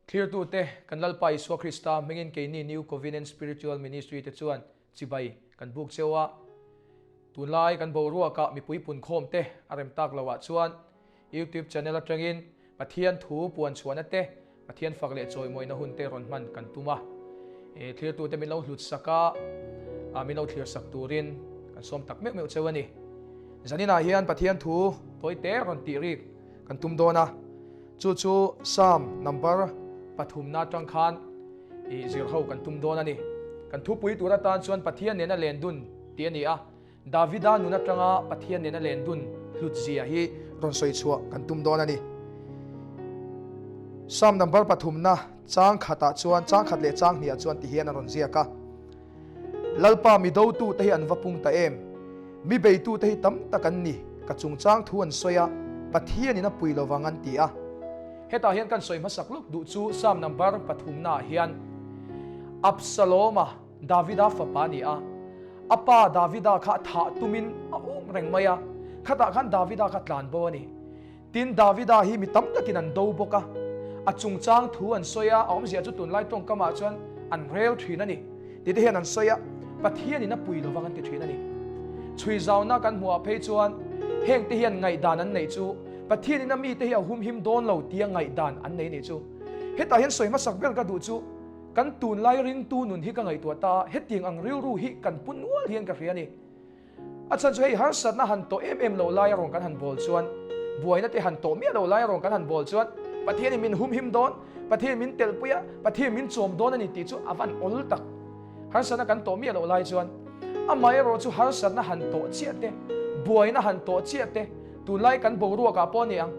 Thlirtute, kan Lalpa Isua Krista hmingin keini New Covenant Spiritual Ministry te chuan chibai kan buk cheu a. Tunlai kan boruakah mipui punkhawm te a rem tak loh ah chuan YouTube channel atangin Pathian thu puan chhuahna te, Pathian fak leh chawimawina hun te rawn hman kan tum a. Thlirtute min lo hlut sak a, min lo thlir sak turin kan sawm tak meuh meuh cheu a ni. Zaninah hian Pathian thu tawi te rawn tih rik kan tum dawn a, chu chu Psalm number pathumna atang khan i zir ho kan tum dawn a ni. Kan thupui tur atan chuan Pathian nena len dun tih a ni a. Davida nun atanga Pathian nena len dun hlut zia hi rawn sawi chhuah kan tum dawn a ni. Psalm number pathumna chang khatah chuan chang khat leh chang hniah chuan ti hian a rawn ziak a, Lalpa mi dotute hi an va pung ta em? Mi beitute hi tam tak an ni, ka chungchang thu an sawi a, Pathianin a pui lovang an ti a. Hetah hian kan sawi hmasak lawk duh chu Psalm number pathumnaah hian Absaloma, Davida fapa a ni a, a pa Davida kha thah tumin a um reng mai a, khatah khan Davida kha tlan bo a ni. Tin, Davida hi mi tam takin an do bawk a, a chungchang thu an sawi a, a awmzia chu tunlai tawngkamah chuan an rel thin a ni tih te hian an sawi a, Pathianin a pui lovang an ti thin a ni. Chhuizauna kan hmuhah phei chuan hengte hian ngaihdan an neih chu Pathianin a mite hi a humhim dawn lo tia ngaihdan an nei a nih chu. Hetah hian sawi hmasak ber ka duh chu, Kan tunlai ringtu nun hi ka ngaihtuah ta a, hetiang ang rilru hi kan pu nual hian ka hria a ni. A chhan chu hei harsatna han tawh em em lo lai erawh kan han bawl chuan, buaina te han tawh miah lo lai erawh kan han bawl chuan Pathianin min humhim dawn, Pathianin min telhpui a, Pathianin min chawm dawn a ni tih chu a van awl tak. Harsatna kan tawh miah loh lai chuan amaherawh chu harsatna han tawh chiah te, buaina han tawh chiah te, tunlai kan boruakah pawh a ni ang.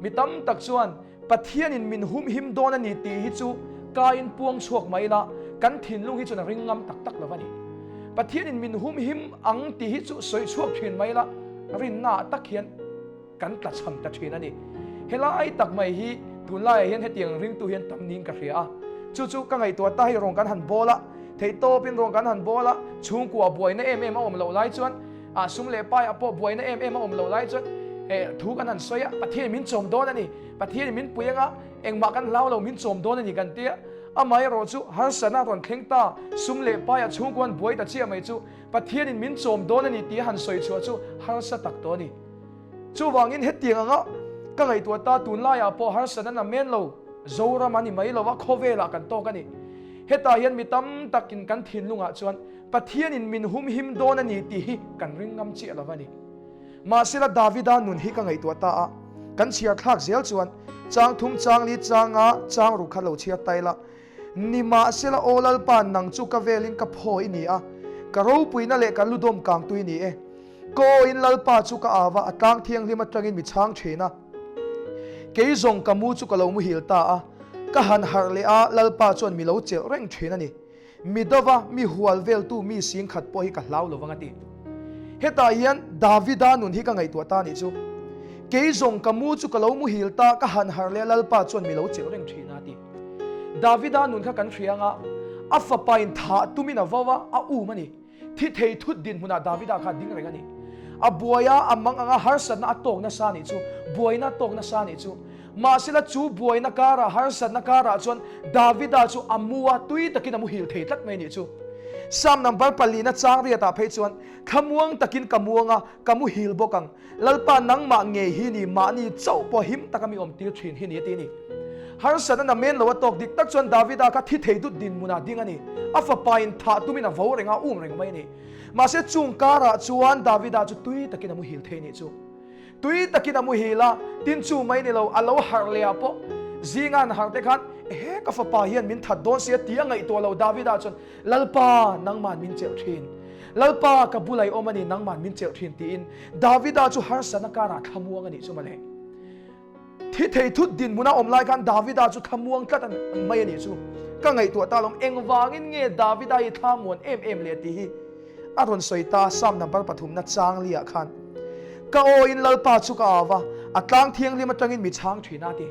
Mi tam tak chuan Pathianin min humhim dawn a ni tih hi chu kain puang chhuak mai ila, kan thinlung hi chuan a ring ngam tak tak lo a ni. Pathianin min humhim ang tih hi chu sawi chhuak thin mai ila, rinnaah tak hian kan tla chham ta thin a ni. Helai tak mai hi tunlaiah hian hetiang ringtu hian tam niin ka hria a. Chu chu ka ngaihtuah ta hei rawn kan han bawl a, theihtawpin rawn kan han bawl a, chhungkua buaina em em a awm loh lai chuan, Ah sum leh pai ah pawh buaina em em a awm lo lai chuan eh thu kan han sawi a, Pathian min chawm dawn a ni, Pathian min pui anga engmah kan hlau lo min chawm dawn a ni kan ti a, amaherawh chu harsatna a rawn thleng ta, sum leh pai ah chhungkua an buai ta chiah mai chu Pathian in min chawm dawn a ni tih a han sawi chhuah chu harsa tak tawh a ni. Chuvangin hetiang anga ka ngaihtuah ta tunlaiah pawh harsatna na men lo Zoram a ni mai lo a, khawvelah kan tawk a ni. Hetah hian mi tam takin kan thinlungah chuan Pathianin min humhim dawn a ni tih hi kan ring ngam chiah lo a ni. Mahsela Davida nun hi ka ngaihtuah ta a, kan chhiar thlak zel chuan chang thum chang li changa chang ruk kha lo chhiar ta ila, Nimahsela aw Lalpa nang chu ka velin ka phaw i ni a, ka ropuina leh ka ludawm kangtu i ni e. Ka awin Lalpa chu ka au a, a tlang thianghlim atangin mi chhang thin a. Kei zawng ka mu chu ka lo muhil ta a, ka han harh leh a, Lalpa chuan mi lo chelh reng thin a ni. Mi dova mi hual veltu mi sing khat pawh hi ka hlau lovang a ti. Hetah hian Davida nun hi ka ngaihtuah ta nih chu. Kei zawng ka mu chu ka lo muhil ta, ka han harh leh a Lalpa chuan mi lo chelh reng thin a ti. Davida nun kha kan hria anga a fapa in thah tumin a vo a, a um a ni. Thi thei thut dinhmunah Davida kha a ding reng a ni. A buai a, a mang anga harsatna a tawk nasa nih chu, buaina a tawk nasa nih chu. Mahsela chu buaina karah, harsatna karah chuan Davida chu a mu a, tui takin a muhil thei tlat mai nih chu. Psalm number palina chang riatah phei chuan, Thlamuang takin ka muang a, ka muhil bawk ang. Lalpa nangmah ngei hi ni, mahni chauh pawh him taka mi awmtir thin hi ni a ti a ni. Harsatna na men lo a tawk dik tak chuan Davida kha thi thei dut dinhmunah ding a ni. A fapa in thah tumin a vo reng a, um reng mai a ni. Mahse chung karah chuan Davida chu tui takin a muhil thei nih chu. Tui takin a muhil a, tin chu mai ni lo, a lo harh leh ah pawh zinga an harh te khan, Ehe, ka fapa hian min that dawn sia ti a ngaihtuah lo Davida chuan, Lalpa, nangman min chelh thin. Lalpa, ka bulai awm a ni, nangman min chelh thin tiin Davida chu harsatna karah thlamuang a nih chu mawle. Thi thei thut dinhmuna awm lai khan Davida chu thlamuang tlat mai a nih chu. Ka ngaihtuah ta lawm, engvangin nge Davida hi thlamuan em em leh tih hi a rawn sawi ta Psalm number pathumna chang liah khan. Ka awin Lalpa chu ka au va, a tlang thianghlim atangin mi chhang thin a ti.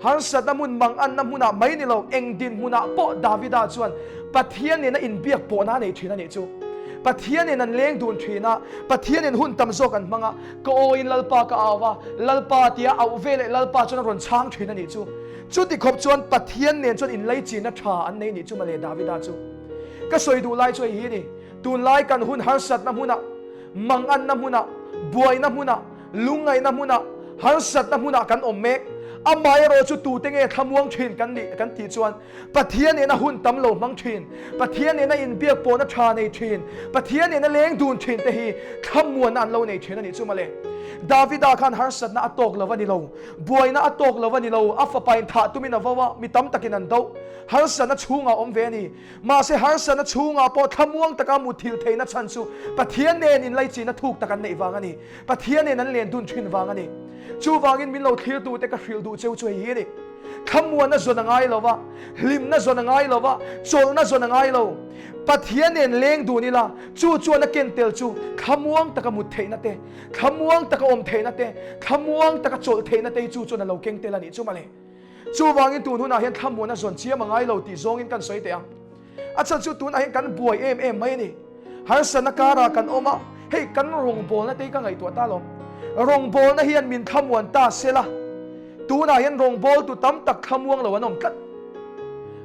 Harsatna hmun mang anna hmunah mai ni lo, eng dinhmunah pawh Davida chuan Pathian nena inbiak pawhna a nei thin a nih chu. Pathianin an leng dun thin a, Pathianin hun tam zawk an hmang a, ka awin Lalpa ka au a, Lalpa tia auh ve leh Lalpa chuan a rawn chhang thin a nih chu. Chuti khawp chuan Pathian nen chuan inlaichinna tha an nei nih chu mawle Davida chu. Ka sawi duh lai chu hei hi a ni, tunlai kan hun harsatna hmunah, manganna hmunah, buaina hmunah, Lungngaihna hmunah, harsatna hmunah kan awm mek. Amaherawh chu tute nge thlamuang thin kan nih kan tih chuan Pathian nena hun tam lo hmang thin, Pathian nena inbiak pawhna tha nei thin, Pathian nena leng dun thin te hi thlamuanna an lo nei thin a nih chu mawle. Davida khan harsatna a tawk lo a ni lo, buaina a tawk lo a ni lo, a fapa in thah tumin a vo a, mi tam takin an do. Harsatna chhungah a awm ve a ni. Mahse harsatna chhungah pawh thlamuang taka muthilh theihna chhan chu Pathian nen inlaichinna thuk tak an neih vang a ni. Pathian nen an len dun thin vang a ni. Chuvangin min lo thlirtute ka hrilh duh cheu chu hei hi a ni. Thlamuanna zawn a ngai lo va, hlimna zawn a ngai lo va, chawlhna zawn a ngai lo. Pathian nen leng dun ila, chu chuan a ken tel chu thlamuang taka mut theihna te, thlamuang taka awm theihna te, thlamuang taka chawlh theihna te hi chu chuan a lo keng tel a nih chu mawle. Chuvangin tun hunah hian thlamuanna zawn chiam a ngai lo tih zawngin kan sawi teh ang. A chhan chu tunah hian kan buai em em mai a ni. Harsatna karah kan awm a, hei kan rawngbawlna te hi ka ngaihtuah ta lawm. Rawngbawlna hian min thlamuan ta se la, tunah hian rawngbawltu tam tak thlamuang lo an awm tlat.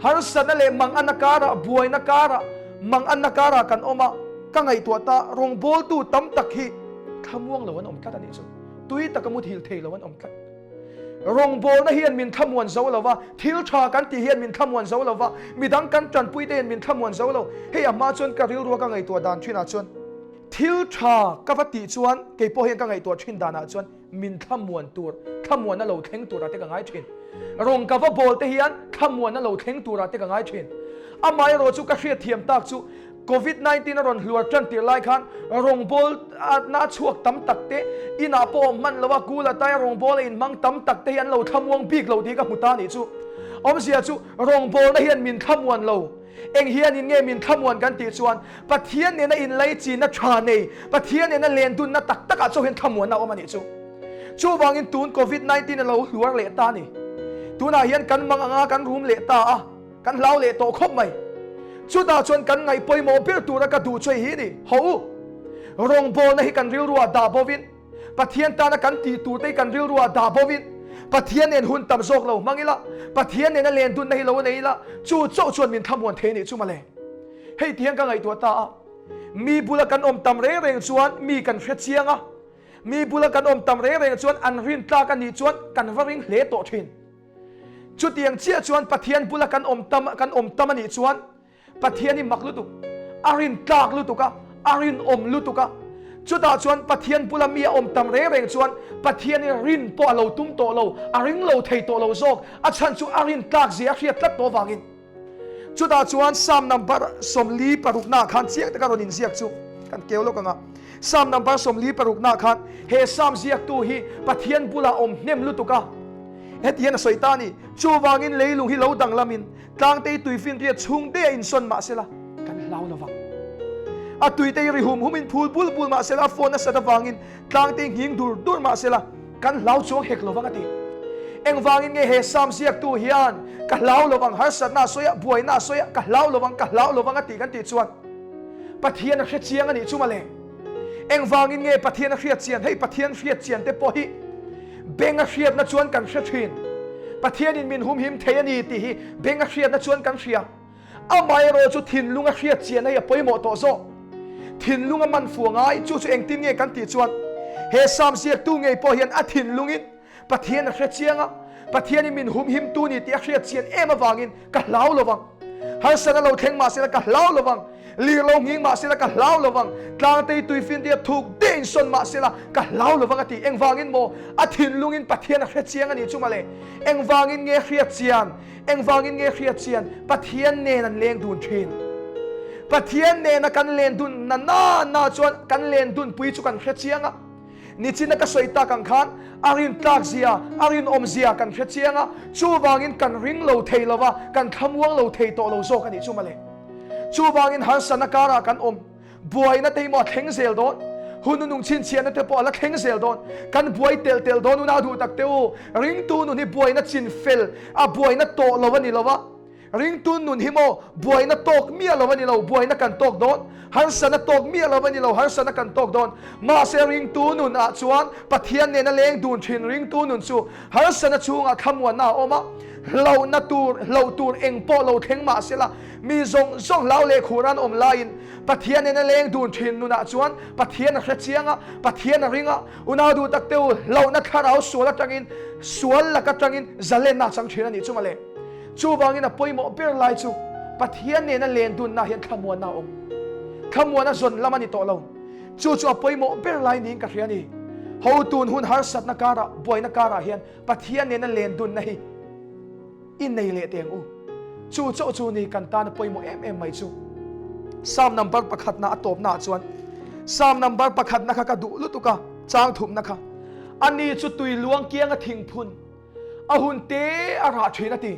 Harsatna leh manganna karah, buaina karah, manganna karah kan awm a, ka ngaihtuah ta, rawngbawltu tam tak hi thlamuang lo an awm tlat a nih chu. Tui taka muthilh thei lo an awm tlat. Rawngbawlna hian min thlamuan zo lo va, thil tha kan tih hian min thlamuan zo lo va, midang kan tanpui te hian min thlamuan zo lo. Hei a hma chuan ka rilrua ka ngaihtuah dan thinah chuan thil tha ka va tih chuan kei pawh hian ka ngaihtuah thin danah chuan min thlamuan tur, thlamuanna lo thleng turah te ka ngai thin. Rawng ka va bawl te hian thlamuanna lo thleng turah te ka ngai thin. Amaherawh chu ka hriatthiam tak chu Covid 19 a rawn hluar tan tir lai khan rawngbawl na a chhuak tam tak te, inah pawh awm hman lo a, kul a tai a rawngbawl a inhmang tam tak te hi an lo thlamuang bik lo tih ka hmu ta nih chu. Awmzia chu rawngbawlna hian min thlamuan lo. Eng hianin nge min thlamuan kan tih chuan Pathian nena inlaichinna tha nei, Pathian nena lendunna tak takah chauh hian thlamuanna a awm a nih chu. Chuvangin tun Covid 19 a lo hluar leh ta a ni. Tunah hian kan mang anga kan rum leh ta a. Kan hlau leh tawh khawp mai. Chutah chuan kan ngaih pawimawh ber tura ka duh chu hei hi ni, Haw u! Rawngbawlna hi kan rilruah dah bovin, Pathian tana kan tih turte hi kan rilruah dah bovin, Pathian nen hun tam zawk lo hmang ila, Pathian nena len dunna hi lo nei ila, chu chauh chuan min thlamuan thei a nih chu mawle. Hei ti hian ka ngaihtuah ta a, mi bula kan awm tam reng reng chuan mi kan hre chiang a, mi bula kan awm tam reng reng chuan an rin tlak a nih chuan kan va ring hle tawh thin. Chutiang chiah chuan Pathian bula kan awm tam kan awm tam a nih chuan Pathian hi mak lutuk, a rin tlak lutuk a, a rinawm lutuk a. Chutah chuan Pathian bula mi a awm tam reng reng chuan Pathian hi rin pawh a lo tum tawh lo, a ring lo thei tawh lo zawk, a chhan chu a rin tlak zia a hriat tlat tawh avangin. Chutah chuan Psalm number 46 naah khan chiang taka rawn inziak chu kan keu lawk ang a. Psalm number 46 naah khan he Psalm ziaktu hi Pathian bulah awm hnem lutuk a. Heti hian a sawi ta a ni, Chuvangin leilung hi lo danglamin tlangtei tuifinriat chhung daih a insawn mah sela kan hlau lo vang. A tuitei ri hum humin phul bul bul mah sela a phone nasat avangin Tlangte nghing dur dur mah sela kan hlau chuang hek lovang a ti. Engvangin nge he Psalm ziaktu hian ka hlau lovang, harsatna a sawi a, buaina a sawi a, ka hlau lovang, ka hlau lovang a tih kan tih chuan Pathian a hre chiang a nih chu mawle. Engvangin nge Pathian a hriat chian? Hei Pathian hriat chian te pawh hi beng a hriatna chuan kan hre thin. Pathianin min humhim thei a ni tih hi beng a hriatna chuan kan hria. Amaherawh chu thinlung a hriat chian hei a pawimawh tawh zawk. Thinlung a man fu a ngai, chu chu engtin nge kan tih chuan he Psalm ziaktu ngei pawh hian a thinlungin Pathian a hre chiang a, Pathian hi min humhimtu ni tih a hriat chian em avangin ka hlau lo vang. Harsatna lo thleng mah sela ka hlau lo vang, lir lo nghing mah sela ka hlau lo vang, tlangtei tuifinriat thuk deuh insawn mah sela ka hlau lo vang a ti. Engvangin maw? A thinlungin Pathian a hre chiang a nih chu mawle. Engvangin nge hriat chian? Engvangin nge hriat chian Pathian nen an leng dun thin? Pathian nena kan len dun na na na chuan kan len dun pui chu kan hre chiang a. Nichina ka sawi tak ang khan a rin tlak zia, a rinawm zia kan hre chiang a, chuvangin kan ring lo thei lo va, kan thlamuang lo thei tawh lo zawk a nih chu mawle. Chuvangin harsatna karah kan awm. Buaina te hi maw a thleng zel dawn? Hun u nung chhinchhiahna te pawh a la thleng zel dawn. Kan buai telh telh dawn unau duh tak te u. Ringtu nun hi buaina chin fel a buaina tawh lo a ni lo a. Ringtu nun hi maw buaina tawk miah lo a ni lo, buaina kan tawk dawn. Harsana tawk miah lo a ni lo, harsana kan tawk dawn. Mahse ringtu nun ah chuan Pathian nena leng dun thin ringtu nun chu harsana chhungah thlamuanna a awm a, hlauhna tur, hlauh tur eng pawh lo thleng mah sela, mi zawng zawng hlau leh khur an awm laiin Pathian nena leng dun thin nunah chuan Pathian a hre chiang a, Pathian a ring a, unau duh tak te u, hlauhna thlarau sual atangin, sual lak atangin zalenna a chang thin a nih chu mawle. Chuvangin a pawimawh ber lai chu Pathian nena len dunna hian thlamuanna a awm. Thlamuanna zawn lam a ni tawh lo. Chu chu a pawimawh ber lai niin ka hria a ni. Hotun hun harsatna karah, buaina karah hian Pathian nena len dunna hi i nei leh teng u. Chu chauh chu ni kan tana pawimawh em em mai chu. Psalm number pakhatna a tawpnaah chuan Psalm number pakhatna kha ka duh lutuk a, chang thupna kha. Ani chu tui luang kianga thingphun. A hun te a rah thin a ti.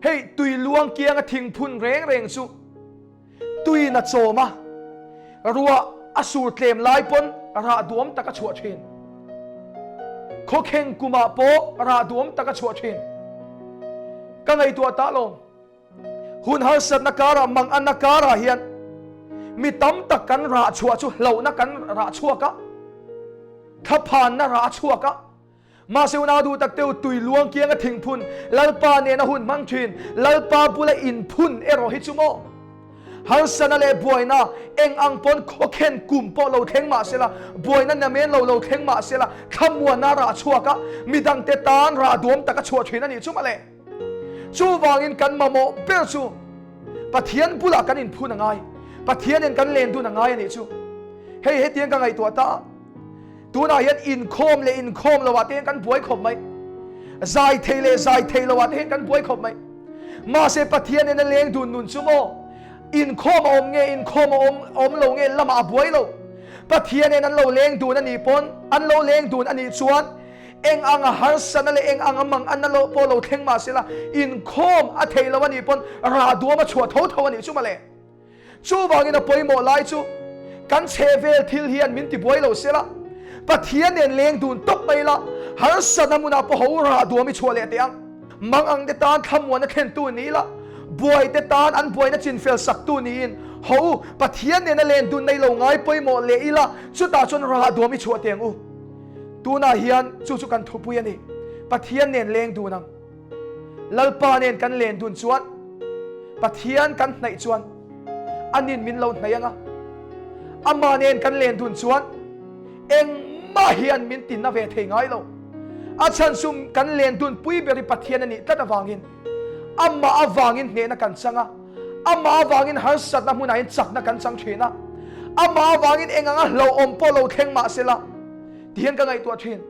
Hei tui luang kianga thingphun reng reng chu tuiin a chawm a, ruah a sur tlem lai pawn rah duam tak a chhuah thin. Khawkheng kumah pawh rah duam tak a chhuah thin. Ka ngaihtuah ta lawm. Hun harsatna karah manganna karah hian mi tam tak kan rah chhuah chu hlauhna kan rah chhuak a, thlaphanna rah a chhuak a, Mahse unau duh tak teu tui luang kianga thingphun Lalpa nena hun hmang thin Lalpa bula inphun erawh hi chu maw? Harsana leh buaina eng ang pawn khawkhen kum pawh lo thleng mah sela, buaina namen lo lo thleng mah sela, thlamuanna rah chhuak a, midangte tan rah duam tak a chhuah thin a nih chu mawle. Chuvangin kan mamawh ber chu Pathian bulah kan inphun a ngai, Pathianin kan len dun a ngai a nih chu. Hei hetiang ka ngaihtuah ta a. Tunah hian inkhawm leh inkhawm lo ah te hian kan buai khawp mai. Zai thei leh zai thei lo ah te hian kan buai khawp mai. Mahse Pathian in a leng dun nun chu maw inkhawm a awm nge inkhawm a awm awm lo nge lamah a buai lo. Pathian in an lo leng dun a nih pawn an lo leng dun a nih chuan eng anga harsatna leh eng anga mang anna lo pawh lo thleng mahsela inkhawm a thei lo a nih pawn rah duam a chhuah tho tho a nih chu mawle. Chuvangin a pawimawh lai chu kan chhehvel thil hian min tibuai lo sela, Pathian nen leng dun tawp mai la, harsatna hmunah pawh ho rah duam i chhuah leh teh ang. Mang ang te tan thlamuanna thlentu ni ila, buai te tan an buaina chinfel saktu niin ho Pathian nena len dun nei lo ngai pawimawh leh ila, chutah chuan rah duam i chhuah teh ang u. Tunah hian chu chu kan thupui a ni, Pathian nen leng dun ang. Lalpa nen kan len dun chuan Pathian kan hnaih chuan anin min lo hnaih anga, ama nen kan len dun chuan engmah hian min tinna ve thei ngai lo. A chhan chu kan len dun pui ber hi Pathian a nih tlat avangin amah avangin hnehna kan chang a, amah avangin harsatna hmunah hian chakna kan chang thin a, amah avangin eng anga hlauhawm pawh lo thleng mah sela tihian ka ngaihtuah thin.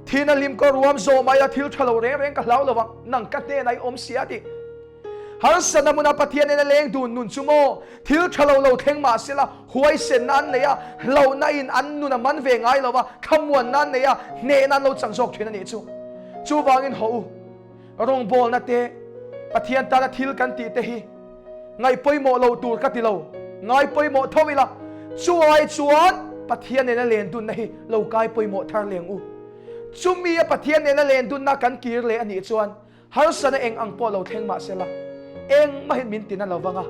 Thin a lim ka ruam zawh mai a, thil tha lo reng reng ka hlau lo vang, nang ka hnenah i awm si a ti. Harsatna hmuna Pathian in a leng dun nun chu maw, thil tha lo lo thleng mah sela, huaisenna an nei a, hlauhna in an nun a man ve ngai lo va, thlamuanna an nei a, hnehna an lo chang zawk thin a nih chu. Chuvangin haw u. Rawngbawlna te, Pathian tana thil kan tih te hi ngaih pawimawh lo tur ka ti lo, ngai pawimawh tho ila, chu ai chuan Pathian nena len dunna hi lo kai pawimawh thar leng u. Chumi a Pathian nena len dunna kan kir leh a nih chuan harsana eng ang pawh lo thleng mah sela, engmahin min tina lo vang a,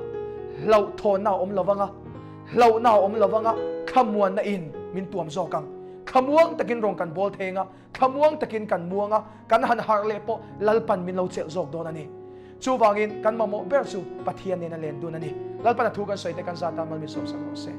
hlauhthawnna a awm lo vang a, hlauhna a awm lo vang a, thlamuanna in min tuam zawk ang. Thlamuang takin rawn kan bawl theng a, Thlamuang takin kan muang a, kan han harh leh pawh Lalpan min lo chelh zawk dawn a ni. Chuvangin kan mamawh ber chu Pathian nena len dun a ni. Lalpan a thu kan sawi te kan zat a, mal min sawmsak rawh se.